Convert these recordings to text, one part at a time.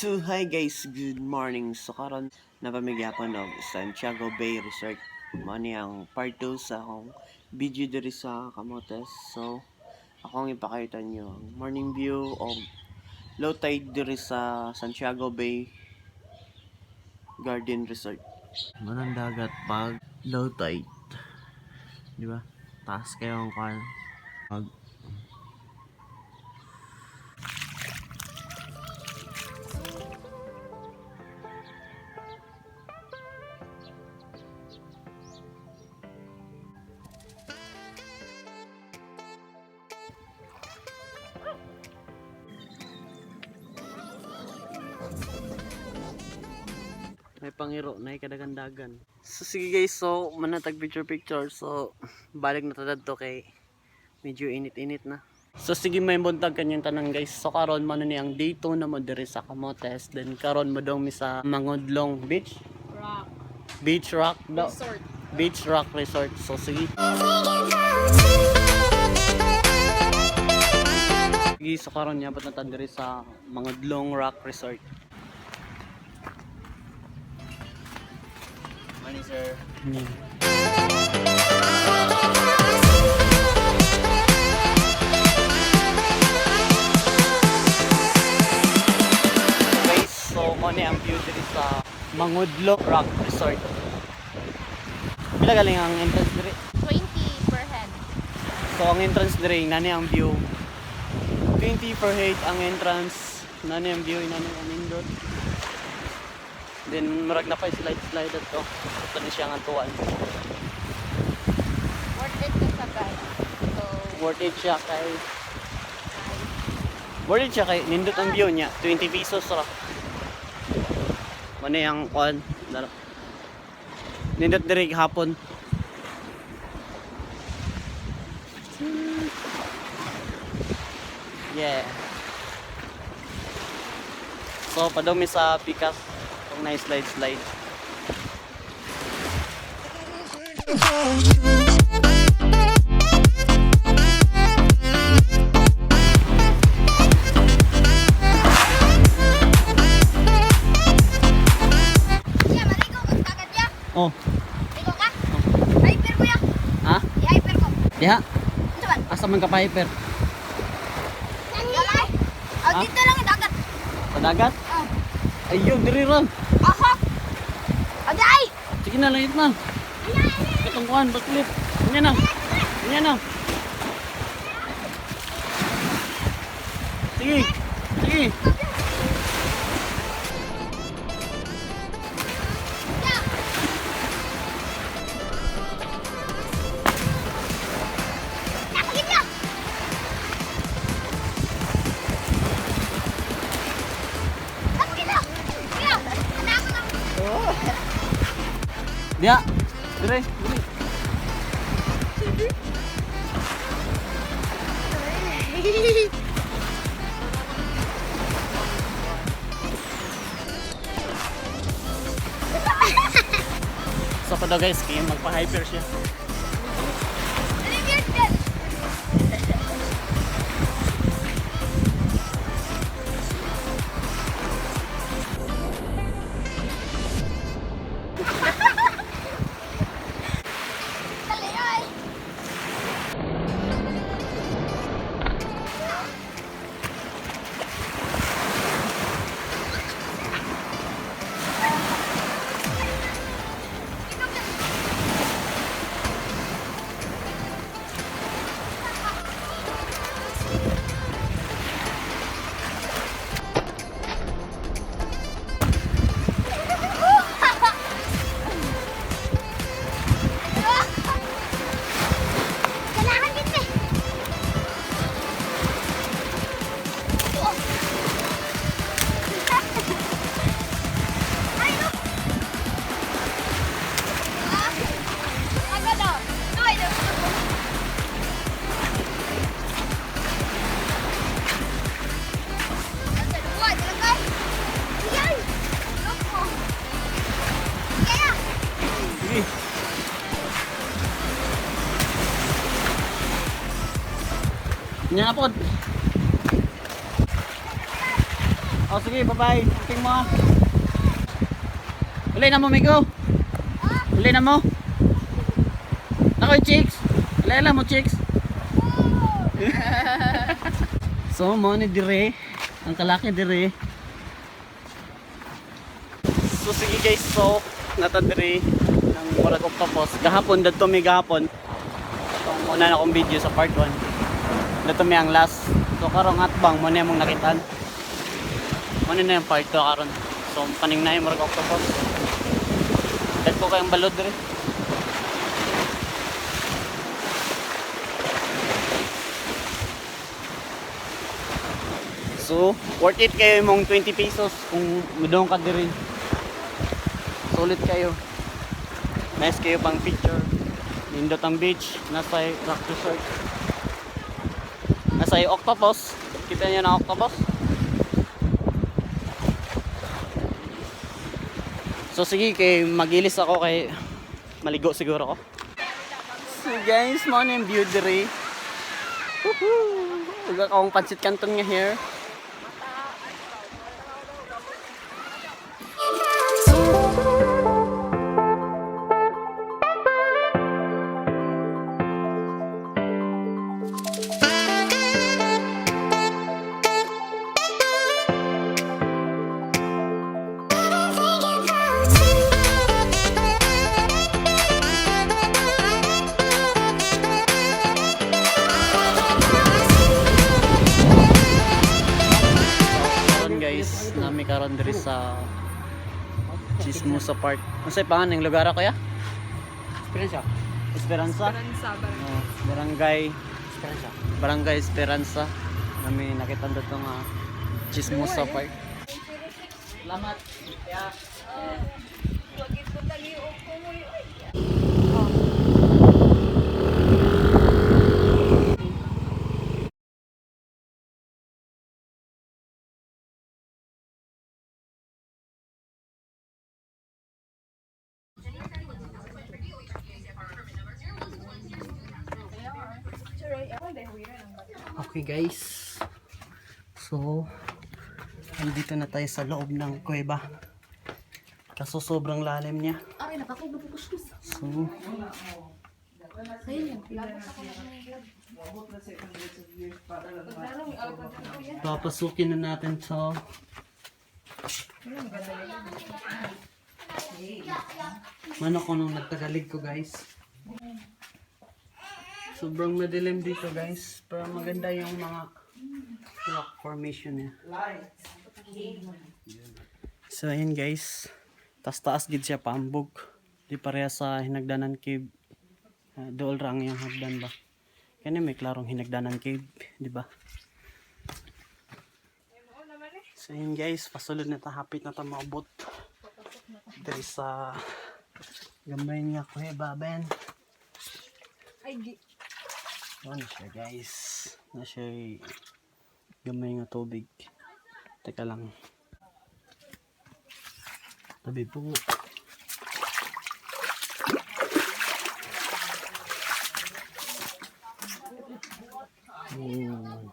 So hi guys, good morning. So karon napamigyapon og Santiago Bay Resort. Mao ni ang part 2 sa akong video diri sa Camotes. So akong ipakita niyo ang morning view og low tide diri sa Santiago Bay Garden Resort. Manang dagat pag low tide. Di ba? Taas kayo ang kwan. Pag may pangiro na kadagandagan. So sige guys, so manatag picture picture. So balik na ta to kay medyo init-init na. So sige, may buntag kanyang tanan guys. So karon man ni ang day 2 na mo diri sa Camotes. Then karon mo dong mi sa Mangudlong Beach. Rock. Beach Rock daw. Resort. Beach Rock Resort. So sige. Sige, so karon niya na ta diri sa Mangudlong Rock Resort. Morning, sir. Guys, so mo ni ang view diri sa Mangudlo Rock Resort. Pila galing ang entrance diri? 20 per head. So ang entrance diri nani ang view. 20 per head ang entrance. Nani ang view, nani ang nindot. Then murag na pa slide slide ato. Ito ni siya nga tuwan. Worth it na siya, guys. So, Worth it siya kay nindot ang view niya. 20 pesos ra. Mano yung kuan? Dalo. Nindot diri hapon. Yeah. So padumi sa pikas kung na slide slide. Ya, maligo ka agad ya. Oh, Ligo ka? Hyper ko ya. ha? I-hyper ko. Diha, Ano ba? asa man ka pa hyper? Gamay. Oh, Ha? dito lang ang dagat. Sa dagat? Oh. Ayun, diri ra. Aha. Adi ay. Sige na, langit na. Katong kuan, baklip. Ganyan na. Ganyan na. Sige. Sige. Nakagit na. Nakagit na. Kuya, anak ko lang. Diya. Dire, dire. So pa daw guys, kaya magpa-hyper siya. Dali, weird din. Dali, ay. Kailangan din eh. Ay, no. Ah, ako daw. Tuloy daw. Nasa luwa, talaga. Ayan. Loko. Kaya. Sige. Nya pod. Oh, sige, bye-bye. King mo ah. Uli na mo, Migo. Uli na mo. Nakoy, chicks. Uli na mo, chicks. So, mo ni dire. Ang kalaki dire. So, sige guys. So, nata dire ng murag octopus. Gahapon, dadto mi gahapon. So, muna na akong video sa part 1. Dadto mi ang last. So, karong atbang mo na mong nakitaan. Muna na yung part 2 karon. So, paning na yung murag octopus. Dagko kayong balod dire. So, worth it kayo mong 20 pesos kung mudong ka diri. Sulit kayo. Nice kayo pang picture. Nindot ang beach, nasa rock resort. Nasa octopus. Kita niyo na octopus? So sige, kay magilis ako kay maligo siguro ako. So guys, mo na yung view diri. Woohoo! Uga akong pansit canton nga here. Karon guys, nami karon diri sa Chismosa Park. Unsay pangalan ng lugar ako ya? Esperanza. Esperanza. Esperanza, barangay. Oh, barangay Esperanza. Barangay Esperanza. Nami nakita dito nga Chismosa Park. Salamat. Yeah. Okay guys. So, nandito na tayo sa loob ng kuweba. Kaso sobrang lalim niya. So, papasukin na natin to. Mano ko nung nagtagalig ko guys. Sobrang madilim dito guys. Pero maganda yung mga rock formation niya. So ayun guys. Tas taas gid siya paambog. Di pareha sa Hinagdanan Cave. Ah, dool ra ang iyang hagdan ba. Kani may klarong Hinagdanan Cave, di ba? So ayun guys, pasulod na ta, hapit na ta maabot. Diri sa gamay nga kuweba ben. Ay, Ano siya guys? Na siya gamay nga tubig. Teka lang. Tabi po. Oh.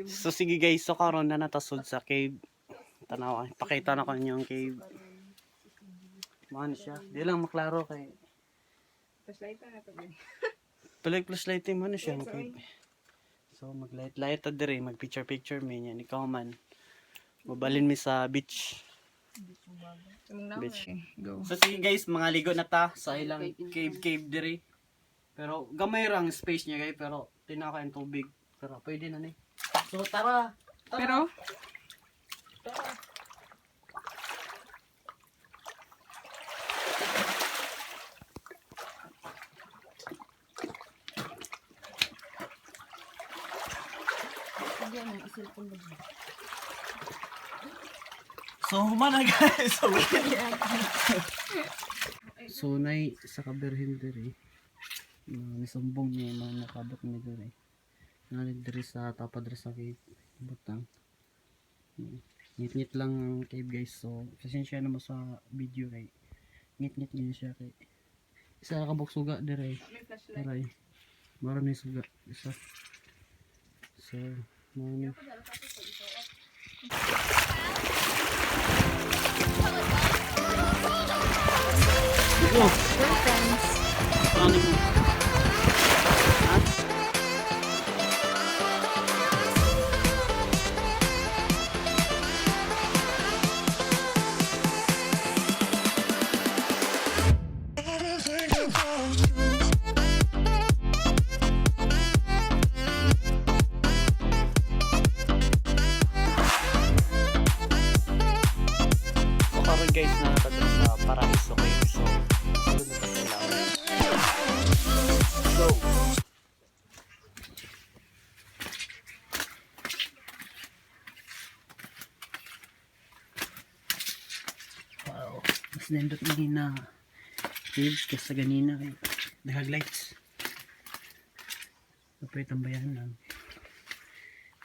So sige guys, so karon na natasod sa cave. Tanaw, pakita na ko ninyo ang cave. Maano siya? Di lang maklaro kay Flashlight na to. Tuloy flashlight mo ano siya ang cave. So maglight light ta dire, mag picture picture mi niyan ikaw man. Mabalin mi sa beach. Beach. Go. So sige guys, mga ligo na ta sa ilang cave cave dire. Pero gamay ra ang space niya guys, pero tinaka ang tubig. Pero pwede na ni. So tara. Tara. Pero, So humana guys. So nay sa kaberhin diri. Na nisumbong niya yung mga nakabot niya diri. Nani diri sa tapad diri sa cave. Butang. Ngit-ngit lang ang cave guys. So pasensya na mo sa video kay ngit-ngit niya siya kay isa ra ka suga diri. May flashlight. Aray. Mara ni suga isa. So Mao ni. Oh, Girlfriends. ano mo? Ha? So karon guys, na natadto sa Paraiso Cave. So, sulod na ta sa ilaw. Go! Wow, mas nindot ni na cave kaysa ganina kay daghag lights. Napay tambayanan.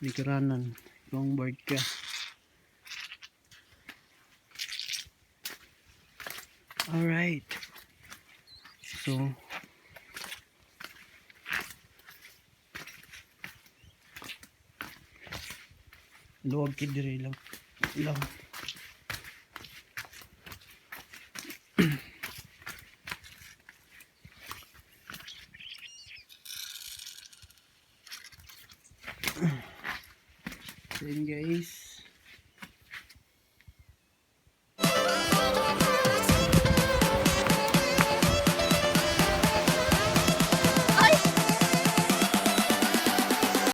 Likuranan, longboard ka. Alright. So, luwag kid diri lang. Lang. So yun guys.